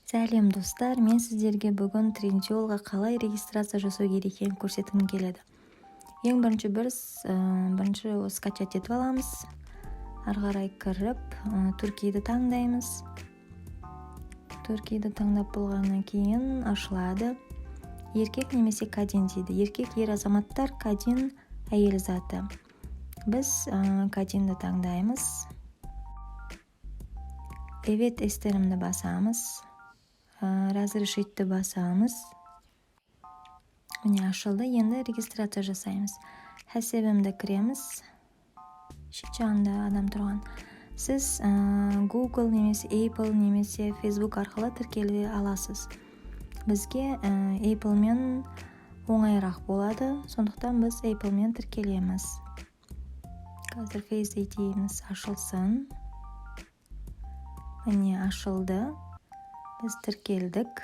Сәлем, достар! Мен сіздерге бүгін Трендиолға қалай регистрация жасау керек екенін көрсеткім келеді. Ең бірінші біз бірінші скачать етіп аламыз. Ары қарай кіріп, Түркияды таңдаймыз. Түркияды таңдап болғаннан кейін ашылады. Еркек немесе kadın дейді. Еркек — ер азаматтар, kadın — әйел заты. Біз kadın ды таңдаймыз. Evet, isterim ді басамыз, разрешить ті басамыз. Міне, ашылды. Енді регистрация жасаймыз. Hesabım ді кіреміз. Шет жағында адам тұрған. Сіз Google немесе Apple немесе Facebook арқылы тіркеле аласыз. Бізге Apple мен оңайырақ болады, сондықтан біз Apple мен тіркелеміз. Қазір Face ID-іміз ашылсын. Міне, ашылды, біз тіркелдік.